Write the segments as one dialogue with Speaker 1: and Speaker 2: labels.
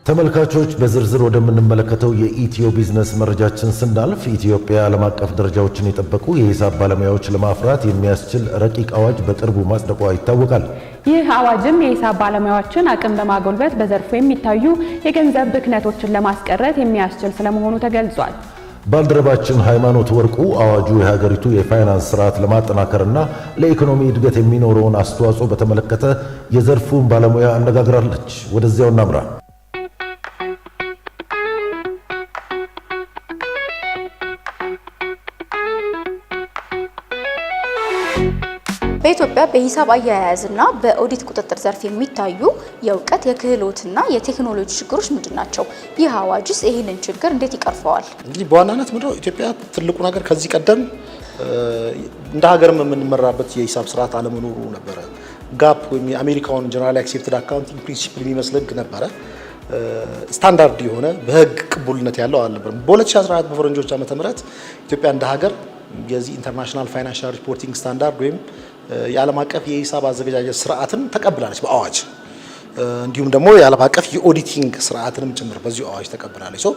Speaker 1: ተመልካቾች፣ በዝርዝር ወደምንመለከተው የኢትዮ ቢዝነስ መረጃችን ስናልፍ ኢትዮጵያ ዓለም አቀፍ ደረጃዎችን የጠበቁ የሂሳብ ባለሙያዎች ለማፍራት የሚያስችል ረቂቅ አዋጅ በቅርቡ ማጽደቋ ይታወቃል።
Speaker 2: ይህ አዋጅም የሂሳብ ባለሙያዎችን አቅም በማጎልበት በዘርፉ የሚታዩ የገንዘብ ብክነቶችን ለማስቀረት የሚያስችል ስለመሆኑ ተገልጿል።
Speaker 1: ባልደረባችን ሃይማኖት ወርቁ አዋጁ የሀገሪቱ የፋይናንስ ስርዓት ለማጠናከርና ለኢኮኖሚ እድገት የሚኖረውን አስተዋጽኦ በተመለከተ የዘርፉን ባለሙያ አነጋግራለች። ወደዚያው እናምራ።
Speaker 3: በኢትዮጵያ በሂሳብ አያያዝና በኦዲት ቁጥጥር ዘርፍ የሚታዩ የእውቀት፣ የክህሎትና የቴክኖሎጂ ችግሮች ምንድን ናቸው? ይህ አዋጅስ ይህንን ችግር እንዴት ይቀርፈዋል?
Speaker 4: እንግዲህ በዋናነት ምንድነው ኢትዮጵያ ትልቁ ነገር ከዚህ ቀደም እንደ ሀገርም የምንመራበት የሂሳብ ስርዓት አለመኖሩ ነበረ። GAAP ወይም የአሜሪካውን generally accepted accounting principle የሚመስል ህግ ነበረ። ስታንዳርድ የሆነ በህግ ቅቡልነት ያለው አልነበረም። በ2014 በፈረንጆች ዓመተ ምህረት ኢትዮጵያ እንደ ሀገር የዚህ International Financial Reporting Standard ወይም የዓለም አቀፍ የሂሳብ አዘገጃጀት ስርዓትን ተቀብላለች በአዋጅ። እንዲሁም ደግሞ የዓለም አቀፍ የ auditing ስርዓትንም ጭምር በዚሁ አዋጅ ተቀብላለች። So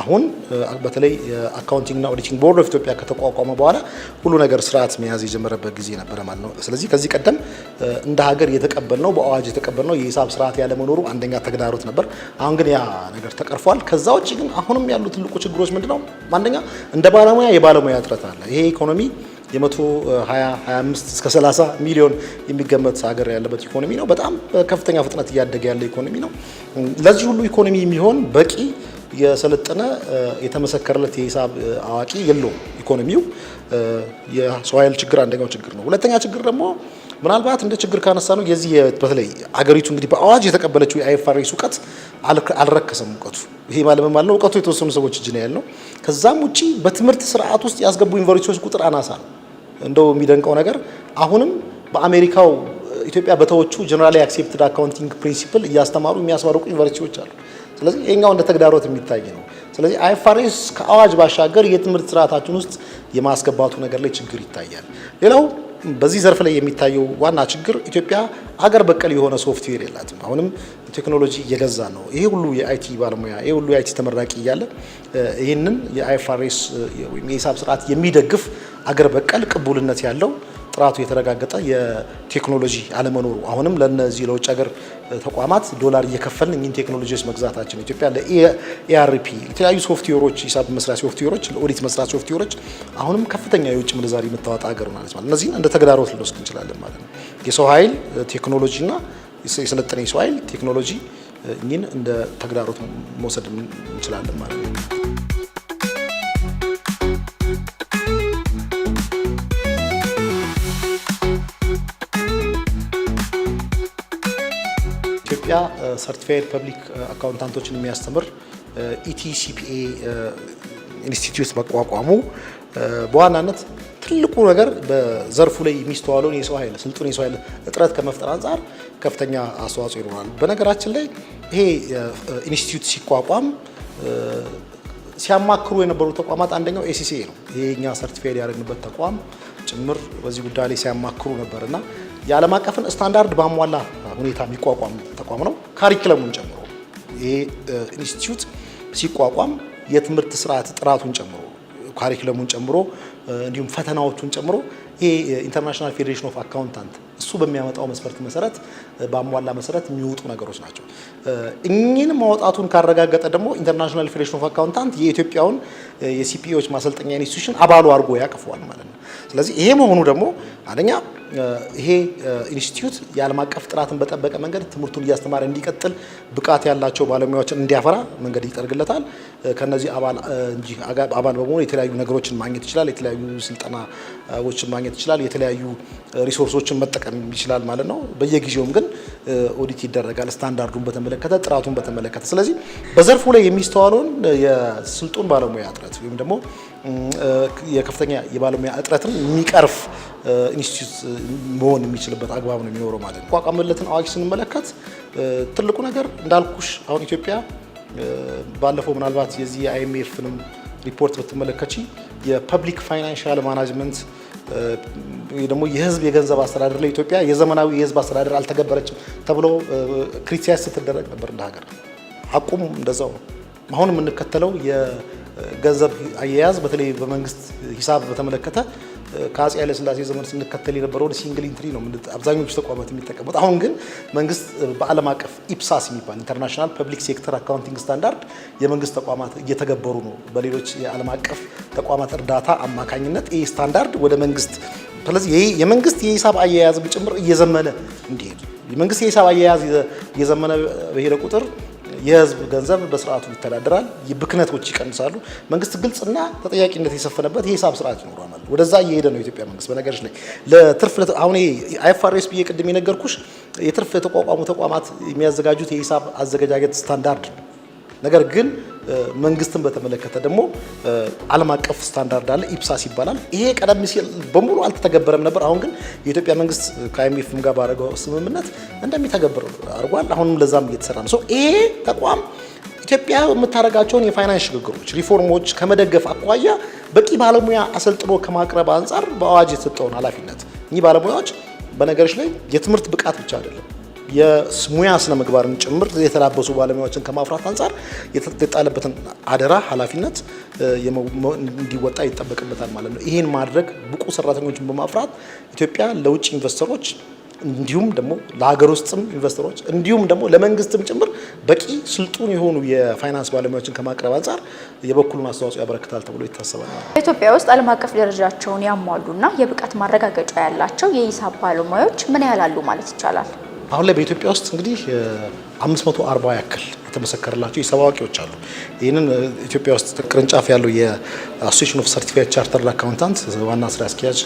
Speaker 4: አሁን በተለይ የ Accounting ና Auditing Board of Ethiopia ከተቋቋመ በኋላ ሁሉ ነገር ስርዓት መያዝ የጀመረበት ጊዜ ነበረ ማለት ነው። ስለዚህ ከዚህ ቀደም እንደ ሀገር የተቀበልነው፣ በአዋጅ የተቀበልነው የሂሳብ ስርዓት ያለመኖሩ አንደኛ ተግዳሮት ነበር። አሁን ግን ያ ነገር ተቀርፏል። ከዛ ውጭ ግን አሁንም ያሉ ትልቁ ችግሮች ምንድነው? አንደኛ እንደ ባለሙያ የባለሙያ እጥረት አለ። ይሄ ኢኮኖሚ የ120፣ 25 እስከ 30 ሚሊዮን የሚገመት ሀገር ያለበት ኢኮኖሚ ነው። በጣም በከፍተኛ ፍጥነት እያደገ ያለ ኢኮኖሚ ነው። ለዚህ ሁሉ ኢኮኖሚ የሚሆን በቂ የሰለጠነ፣ የተመሰከረለት የሂሳብ አዋቂ የለውም ኢኮኖሚው። የሰው ኃይል ችግር አንደኛው ችግር ነው። ሁለተኛ ችግር ደግሞ ምናልባት እንደ ችግር ካነሳነው የዚህ በተለይ አገሪቱ እንግዲህ በአዋጅ የተቀበለችው የ IFRS እውቀት አልረከሰም እውቀቱ። ይሄ ማለት ምን ማለት ነው? እውቀቱ የተወሰኑ ሰዎች እጅ ነው ያለው። ከዛም ውጪ በትምህርት ስርዓት ውስጥ ያስገቡ ዩኒቨርሲቲዎች ቁጥር አናሳ ነው። እንደው የሚደንቀው ነገር አሁንም በአሜሪካው ኢትዮጵያ በተወችው generally accepted accounting principle እያስተማሩ የሚያስመርቁ ዩኒቨርሲቲዎች አሉ። ስለዚህ ይሄኛው እንደ ተግዳሮት የሚታይ ነው። ስለዚህ IFRS ከአዋጅ ባሻገር የትምህርት ስርዓታችን ውስጥ የማስገባቱ ነገር ላይ ችግር ይታያል። ሌላው በዚህ ዘርፍ ላይ የሚታየው ዋና ችግር ኢትዮጵያ አገር በቀል የሆነ ሶፍትዌር የላትም። አሁንም ቴክኖሎጂ እየገዛ ነው። ይሄ ሁሉ የ IT ባለሙያ፣ ይሄ ሁሉ የ IT ተመራቂ እያለ ይህንን የ IFRS ወይም የሂሳብ ስርዓት የሚደግፍ አገር በቀል ቅቡልነት ያለው፣ ጥራቱ የተረጋገጠ የቴክኖሎጂ አለመኖሩ፣ አሁንም ለነዚህ ለውጭ ሀገር ተቋማት ዶላር እየከፈልን እኚህን ቴክኖሎጂዎች መግዛታችን፣ ኢትዮጵያ ለ ERP፣ የተለያዩ ሶፍትዌሮች፣ ሂሳብ መስሪያ ሶፍትዌሮች፣ ለኦዲት መስሪያ ሶፍትዌሮች አሁንም ከፍተኛ የውጭ ምንዛሪ የምታወጣ ሀገር ሆናለች ማለት። እነዚህን እንደ ተግዳሮት ልንወስድ እንችላለን ማለት ነው። የሰው ኃይል፣ ቴክኖሎጂና የሰለጠነ የሰው ኃይል፣ ቴክኖሎጂ፣ እኚህን እንደ ተግዳሮት መውሰድ እንችላለን ማለት ነው። ኢትዮጵያ certified public accountant ኦችን የሚያስተምር ETCPA ኢንስቲትዩት መቋቋሙ በዋናነት ትልቁ ነገር በዘርፉ ላይ የሚስተዋለውን የሰው ኃይል፣ ስልጡን የሰው ኃይል እጥረት ከመፍጠር አንጻር ከፍተኛ አስተዋጽኦ ይኖራል። በነገራችን ላይ ይሄ ኢንስቲትዩት ሲቋቋም ሲያማክሩ የነበሩ ተቋማት አንደኛው ACCA ነው። ይሄ እኛ certified ያደረግንበት ተቋም ጭምር በዚህ ጉዳይ ላይ ሲያማክሩ ነበር እና የዓለም አቀፍን ስታንዳርድ ባሟላ ሁኔታ የሚቋቋም ተቋም ነው፣ curriculum ኡን ጨምሮ። ይሄ ኢንስቲትዩት ሲቋቋም የትምህርት ስርዓት ጥራቱን ጨምሮ፣ curriculum ኡን ጨምሮ፣ እንዲሁም ፈተናዎቹን ጨምሮ ይሄ International Federation of Accountant እሱ በሚያመጣው መስፈርት መሰረት፣ ባሟላ መሰረት የሚወጡ ነገሮች ናቸው። እኚህን ማውጣቱን ካረጋገጠ ደግሞ International Federation of Accountant የኢትዮጵያውን የ CPA ዎች ማሰልጠኛ institution አባሉ አድርጎ ያቅፈዋል ማለት ነው። ስለዚህ ይሄ መሆኑ ደግሞ አንደኛ ይሄ ኢንስቲትዩት የዓለም አቀፍ ጥራትን በጠበቀ መንገድ ትምህርቱን እያስተማረ እንዲቀጥል፣ ብቃት ያላቸው ባለሙያዎችን እንዲያፈራ መንገድ ይጠርግለታል። ከነዚህ አባል እንጂ አባል በመሆኑ የተለያዩ ነገሮችን ማግኘት ይችላል። የተለያዩ ስልጠናዎችን ማግኘት ይችላል። የተለያዩ resource ኦችን መጠቀም ይችላል ማለት ነው። በየጊዜውም ግን ኦዲት ይደረጋል፣ ስታንዳርዱን በተመለከተ፣ ጥራቱን በተመለከተ። ስለዚህ በዘርፉ ላይ የሚስተዋለውን የስልጡን ባለሙያ እጥረት ወይም ደግሞ የከፍተኛ የባለሙያ እጥረትን የሚቀርፍ ኢንስቲትዩት መሆን የሚችልበት አግባብ ነው የሚኖረው ማለት ነው። ቋቋመለትን አዋጅ ስንመለከት ትልቁ ነገር እንዳልኩሽ አሁን ኢትዮጵያ ባለፈው ምናልባት የዚህ የ IMF ንም ሪፖርት ብትመለከቺ የ public financial management ወይ ደግሞ የህዝብ የገንዘብ አስተዳደር ላይ ኢትዮጵያ የዘመናዊ የህዝብ አስተዳደር አልተገበረችም ተብሎ criticize ስትደረግ ነበር እንደ ሀገር። አቁም እንደዛው ነው። አሁን የምንከተለው የገንዘብ አያያዝ በተለይ በመንግስት ሂሳብ በተመለከተ ከአፄ ኃይለሥላሴ ዘመን ስንከተል የነበረውን single entry ነው አብዛኞቹ ተቋማት የሚጠቀሙት። አሁን ግን መንግስት በዓለም አቀፍ IPSAS የሚባል International Public Sector Accounting Standard የመንግስት ተቋማት እየተገበሩ ነው። በሌሎች የዓለም አቀፍ ተቋማት እርዳታ አማካኝነት ይህ ስታንዳርድ ወደ መንግስት፣ ስለዚህ የመንግስት የሂሳብ አያያዝ ጭምር እየዘመነ እንዲሄድ፣ የመንግስት የሂሳብ አያያዝ እየዘመነ በሄደ ቁጥር የህዝብ ገንዘብ በስርዓቱ ይተዳደራል፣ ብክነቶች ይቀንሳሉ። መንግስት ግልጽና ተጠያቂነት የሰፈነበት የሂሳብ ስርዓት ይኖረዋል ማለት ወደዛ እየሄደ ነው የኢትዮጵያ መንግስት። በነገሮች ላይ ለትርፍ አሁን IFRS ብዬ ቅድም የነገርኩሽ የትርፍ የተቋቋሙ ተቋማት የሚያዘጋጁት የሂሳብ አዘገጃጀት ስታንዳርድ ነው። ነገር ግን መንግስትን በተመለከተ ደግሞ ዓለም አቀፍ ስታንዳርድ አለ፣ IPSAS ይባላል። ይሄ ቀደም ሲል በሙሉ አልተተገበረም ነበር። አሁን ግን የኢትዮጵያ መንግስት ከ IMF ም ጋር ባደረገው ስምምነት እንደሚተገብር አድርጓል። አሁንም ለዛም እየተሰራ ነው። ይሄ ተቋም ኢትዮጵያ የምታደርጋቸውን የፋይናንስ ሽግግሮች፣ ሪፎርሞች ከመደገፍ አኳያ በቂ ባለሙያ አሰልጥኖ ከማቅረብ አንጻር በአዋጅ የተሰጠውን ኃላፊነት፣ እኚህ ባለሙያዎች በነገሮች ላይ የትምህርት ብቃት ብቻ አይደለም፣ የሙያ ስነ ምግባርን ጭምር የተላበሱ ባለሙያዎችን ከማፍራት አንጻር የተጣለበትን አደራ ኃላፊነት እንዲወጣ ይጠበቅበታል ማለት ነው። ይህን ማድረግ ብቁ ሰራተኞችን በማፍራት ኢትዮጵያ ለውጭ ኢንቨስተሮች እንዲሁም ደግሞ ለሀገር ውስጥም ኢንቨስተሮች እንዲሁም ደግሞ ለመንግስትም ጭምር በቂ ስልጡን የሆኑ የፋይናንስ ባለሙያዎችን ከማቅረብ አንጻር የበኩሉን አስተዋጽኦ ያበረክታል ተብሎ ይታሰባል።
Speaker 3: በኢትዮጵያ ውስጥ ዓለም አቀፍ ደረጃቸውን ያሟሉና የብቃት ማረጋገጫ ያላቸው የሂሳብ ባለሙያዎች ምን ያህል አሉ ማለት ይቻላል?
Speaker 4: አሁን ላይ በኢትዮጵያ ውስጥ እንግዲህ 540 ያክል የተመሰከረላቸው የሂሳብ አዋቂዎች አሉ። ይህንን ኢትዮጵያ ውስጥ ቅርንጫፍ ያለው የ Association of Certified Chartered Accountant ዋና ስራ አስኪያጅ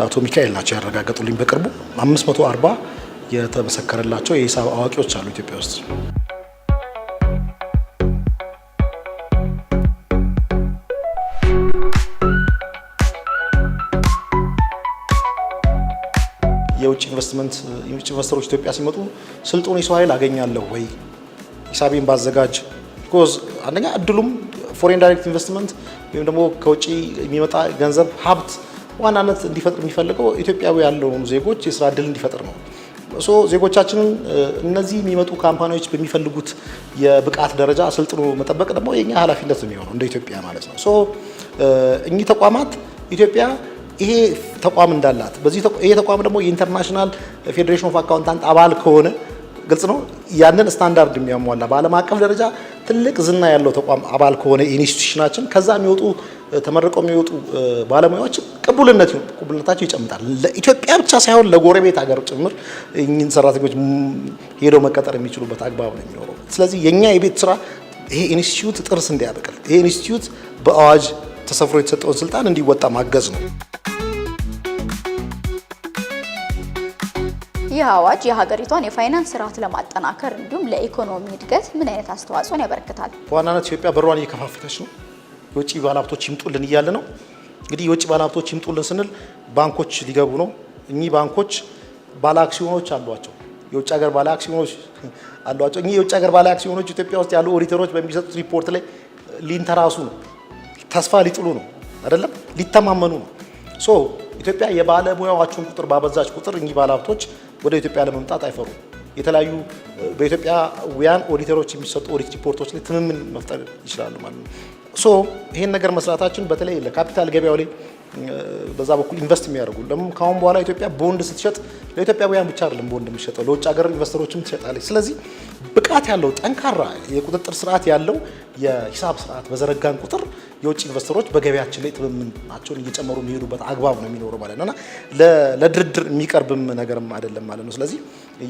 Speaker 4: አቶ ሚካኤል ናቸው ያረጋገጡልኝ። በቅርቡ 540 የተመሰከረላቸው የሂሳብ አዋቂዎች አሉ ኢትዮጵያ ውስጥ። የውጭ ኢንቨስትመንት የውጭ ኢንቨስተሮች ኢትዮጵያ ሲመጡ ስልጡን የሰው ኃይል አገኛለሁ ወይ ሂሳቤን ባዘጋጅ፣ because አንደኛ እድሉም foreign direct investment ወይም ደግሞ ከውጭ የሚመጣ ገንዘብ ሀብት ዋናነት እንዲፈጥር የሚፈልገው ኢትዮጵያዊ ያለውን ዜጎች የስራ እድል እንዲፈጥር ነው። So ዜጎቻችንን እነዚህ የሚመጡ company ዎች በሚፈልጉት የብቃት ደረጃ አሰልጥኖ መጠበቅ ደግሞ የኛ ኃላፊነት ነው የሚሆነው እንደ ኢትዮጵያ ማለት ነው። So እኚህ ተቋማት ኢትዮጵያ ይሄ ተቋም እንዳላት፣ በዚህ ይሄ ተቋም ደግሞ የ International Federation of Accountant አባል ከሆነ፣ ግልጽ ነው፣ ያንን ስታንዳርድ የሚያሟላ በዓለም አቀፍ ደረጃ ትልቅ ዝና ያለው ተቋም አባል ከሆነ institution ኣችን ከዛ የሚወጡ ተመርቀው የሚወጡ ባለሙያዎች ቅቡልነታቸው ይጨምራል። ለኢትዮጵያ ብቻ ሳይሆን ለጎረቤት ሀገር ጭምር እኚህን ሰራተኞች ሄደው መቀጠር የሚችሉበት አግባብ ነው የሚኖረው። ስለዚህ የኛ የቤት ስራ ይሄ ኢንስቲትዩት ጥርስ እንዲያበቅል፣ ይሄ ኢንስቲትዩት በአዋጅ ተሰፍሮ የተሰጠውን ስልጣን እንዲወጣ ማገዝ ነው።
Speaker 3: ይህ አዋጅ የሀገሪቷን የፋይናንስ ስርዓት ለማጠናከር እንዲሁም ለኢኮኖሚ እድገት ምን አይነት አስተዋጽኦን ያበረክታል?
Speaker 4: በዋናነት ኢትዮጵያ በሯን እየከፋፈተች ነው። የውጭ ባለሀብቶች ይምጡልን እያለ ነው። እንግዲህ የውጭ ባለሀብቶች ይምጡልን ስንል ባንኮች ሊገቡ ነው። እኚህ ባንኮች ባለ አክሲዮኖች አሏቸው። የውጭ ሀገር ባለ አክሲዮኖች አሏቸው። እኚህ የውጭ ሀገር ባለ አክሲዮኖች ኢትዮጵያ ውስጥ ያሉ ኦዲተሮች በሚሰጡት ሪፖርት ላይ ሊንተራሱ ነው፣ ተስፋ ሊጥሉ ነው፣ አይደለም ሊተማመኑ ነው። So ኢትዮጵያ የባለሙያዎቹን ቁጥር ባበዛች ቁጥር እኚህ ባለሀብቶች ወደ ኢትዮጵያ ለመምጣት አይፈሩም። የተለያዩ በኢትዮጵያውያን ኦዲተሮች የሚሰጡ ኦዲት ሪፖርቶች ላይ ትምምን መፍጠር ይችላሉ ማለት ነው። So ይሄን ነገር መስራታችን በተለይ ለካፒታል ገበያው ላይ በዛ በኩል invest የሚያደርጉ፣ ደግሞ ከአሁን በኋላ ኢትዮጵያ ቦንድ ስትሸጥ ለኢትዮጵያውያን ብቻ አይደለም ቦንድ የሚሸጠው፣ ለውጭ ሀገር ኢንቨስተሮችም ትሸጣለች። ስለዚህ ብቃት ያለው ጠንካራ የቁጥጥር ስርዓት ያለው የሂሳብ ስርዓት በዘረጋን ቁጥር የውጭ ኢንቨስተሮች በገበያችን ላይ ትምምናቸውን እየጨመሩ የሚሄዱበት አግባብ ነው የሚኖረው ማለት ነው እና ለድርድር የሚቀርብም ነገርም አይደለም ማለት ነው። ስለዚህ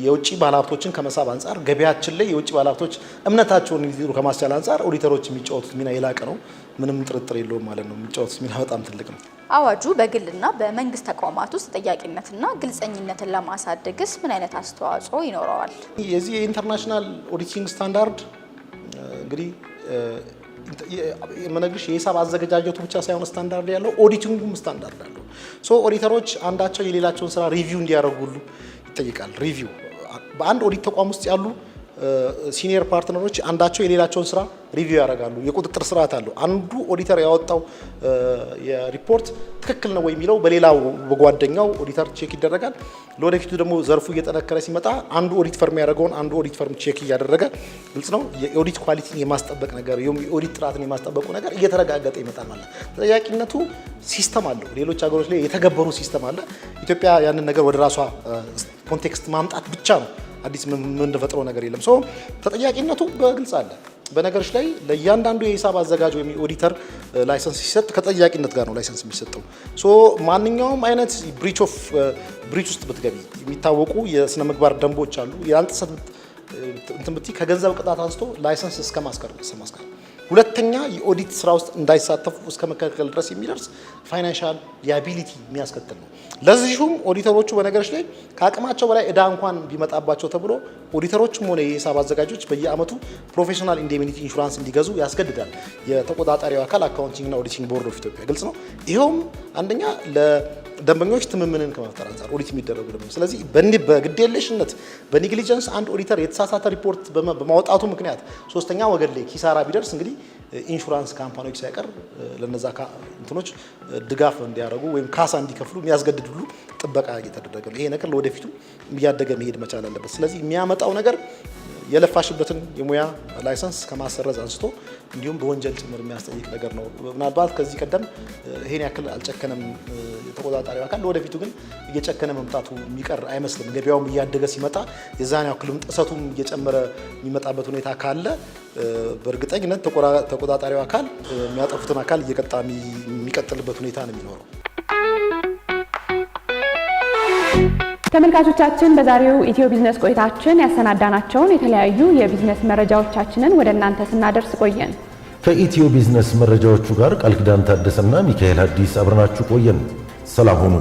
Speaker 4: የውጭ ባለሀብቶችን ከመሳብ አንጻር፣ ገበያችን ላይ የውጭ ባለሀብቶች እምነታቸውን እንዲጥሉ ከማስቻል አንጻር ኦዲተሮች የሚጫወቱት ሚና የላቀ ነው። ምንም ጥርጥር የለውም ማለት ነው። የሚጫወቱት ሚና በጣም ትልቅ ነው።
Speaker 3: አዋጁ በግልና በመንግስት ተቋማት ውስጥ ተጠያቂነትና ግልጸኝነትን ለማሳደግስ ምን አይነት አስተዋጽኦ ይኖረዋል?
Speaker 4: የዚህ የ International Auditing Standard እንግዲህ የምነግርሽ የሂሳብ አዘገጃጀቱ ብቻ ሳይሆን ስታንዳርድ ያለው auditing ኡም standard አለው። So ኦዲተሮች አንዳቸው የሌላቸውን ስራ review እንዲያደርጉ ሁሉ ይጠይቃል። Review በአንድ ኦዲት ተቋም ውስጥ ያሉ Senior partner ኦች አንዳቸው የሌላቸውን ስራ review ያደርጋሉ። የቁጥጥር ስርዓት አለው። አንዱ ኦዲተር ያወጣው የሪፖርት ትክክል ነው ወይ የሚለው በሌላው በጓደኛው ኦዲተር check ይደረጋል። ለወደፊቱ ደግሞ ዘርፉ እየጠነከረ ሲመጣ አንዱ audit firm ያደረገውን አንዱ audit firm check እያደረገ፣ ግልጽ ነው፣ የ audit quality ን የማስጠበቅ ነገር፣ የኦዲት ጥራትን የማስጠበቁ ነገር እየተረጋገጠ ይመጣል ማለት ነው። ተጠያቂነቱ system አለው። ሌሎች ሀገሮች ላይ የተገበሩ system አለ። ኢትዮጵያ ያንን ነገር ወደ ራሷ context ማምጣት ብቻ ነው። አዲስ የምንፈጥረው ነገር የለም። So ተጠያቂነቱ በግልጽ አለ። በነገሮች ላይ ለእያንዳንዱ የሂሳብ አዘጋጅ ወይም የኦዲተር license ሲሰጥ ከተጠያቂነት ጋር ነው license የሚሰጠው። So ማንኛውም አይነት breach ውስጥ ብትገቢ የሚታወቁ የስነ ምግባር ደንቦች አሉ። ያን ጥሰት እንትን ብትይ ከገንዘብ ቅጣት አንስቶ license እስከ ማስቀር፣ ሁለተኛ የኦዲት ስራ ውስጥ እንዳይሳተፉ እስከ መከልከል ድረስ የሚደርስ financial liability የሚያስከትል ነው። ለዚሁም ኦዲተሮቹ በነገሮች ላይ ከአቅማቸው በላይ እዳ እንኳን ቢመጣባቸው ተብሎ ኦዲተሮችም ሆነ የሂሳብ አዘጋጆች በየአመቱ professional indemnity insurance እንዲገዙ ያስገድዳል የተቆጣጣሪው አካል Accounting ና Auditing Board of Ethiopia። ግልጽ ነው። ይኸውም አንደኛ ለደንበኞች ትምምንን ከመፍጠር አንጻር፣ ኦዲት የሚደረጉ ደንበኞች። ስለዚህ በግዴለሽነት፣ በ negligence አንድ ኦዲተር የተሳሳተ ሪፖርት በማውጣቱ ምክንያት ሶስተኛ ወገን ላይ ኪሳራ ቢደርስ እንግዲህ insurance company ዎች ሳይቀር ለነዛ እንትኖች ድጋፍ እንዲያደርጉ ወይም ካሳ እንዲከፍሉ የሚያስገድድ ሁሉ ጥበቃ እየተደረገ ነው። ይሄ ነገር ለወደፊቱ እያደገ መሄድ መቻል አለበት። ስለዚህ የሚያመጣው ነገር የለፋሽበትን የሙያ license ከማሰረዝ አንስቶ እንዲሁም በወንጀል ጭምር የሚያስጠይቅ ነገር ነው። ምናልባት ከዚህ ቀደም ይሄን ያክል አልጨከነም የተቆጣጣሪው አካል። ለወደፊቱ ግን እየጨከነ መምጣቱ የሚቀር አይመስልም። ገበያውም እያደገ ሲመጣ የዛን ያክልም ጥሰቱም እየጨመረ የሚመጣበት ሁኔታ ካለ በእርግጠኝነት ተቆጣጣሪው አካል የሚያጠፉትን አካል እየቀጣ የሚቀጥልበት ሁኔታ ነው የሚኖረው።
Speaker 2: ተመልካቾቻችን፣ በዛሬው ኢትዮ ቢዝነስ ቆይታችን ያሰናዳናቸውን የተለያዩ የቢዝነስ መረጃዎቻችንን ወደ እናንተ ስናደርስ ቆየን።
Speaker 1: ከኢትዮ ቢዝነስ መረጃዎቹ ጋር ቃል ኪዳን ታደሰና ሚካኤል አዲስ አብረናችሁ ቆየን። ሰላም ሁኑ።